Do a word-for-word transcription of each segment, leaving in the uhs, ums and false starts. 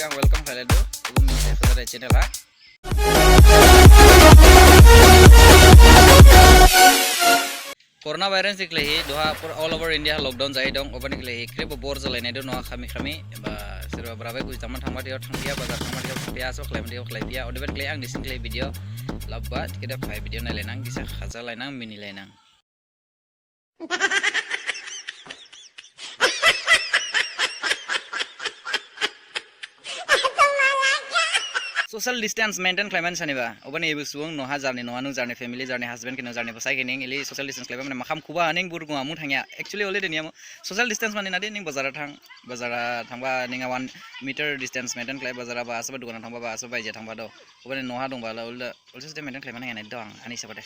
Ang welcome khlailaidu, obo mini se khajare channel ha. Corona virus ni khlaihi duha pura all over India ha lockdown jai dong, obani khlaihi khrip bo bor jalainaidu noha khami khami, ba sereba brabai kuji tangma thangma diyo thangphiya, bazar thangma diyo thangphiya, so khlaima diyo khlaiphiya, odebani khlaihi ang nisini khlaihi video labba, thikhade phai video nailainang, gisa khajalainang, minilainang. Social distance maintain khlaimani saniba, obani ebo subung noha jarni, noha nu jarni family, jarni husband khe nu, jarni bosai khe ning, ili social distance khlaiba mane makham khuba haning burgunga mung thangya. Actually, already niyamo social distance mani nadi ning bazar thang, bazar thangba ning one meter distance maintain khlai, bazar ba asaba dukan thangba, ba asaba baija thangba do. Obani noha dongba la ulda, ulda se maintain khlaimani nai dong, ani sabade.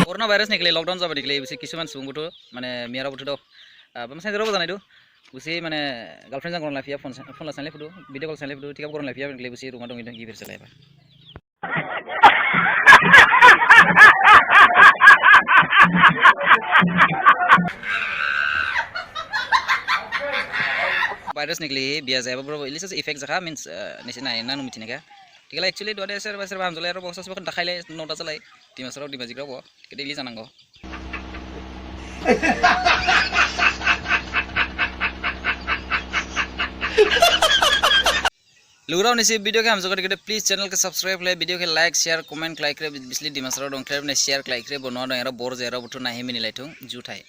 Corona virus ni khlaihi lockdown jabani khlaihi bisi kisuman subung buthu, mane miyara buthu do, ah, bamsai jero bo janaidu. Busi mane girlfriend jang goron laiphiya, phone, phone la sanlai phudu, video call sanlai phudu, thikhabo goron laiphiya, bini khlaihi busi room ha dong, dong, gibir salaiba. Virus ni khlaihi biya jayaba bro, ilisa effect jakha, means, eh, nisi nai nang mithi nai kha. Thikhala actually duha de sereba sereba hamjaoyarao bo sosibo khe dakhailai, nota jalai, Dimasarao Dimajikrao bo. Kede ili jananggo. Lugurao nisi video khe hamjaokha thikhade please channel khe subscribe khlai, video khe like, share, comment khlai khrip, bisli Dimasarao dong khrip ne share khlai khrip, bo noha dongyarao bor jayarao buthu naihi minilaithung, juthai.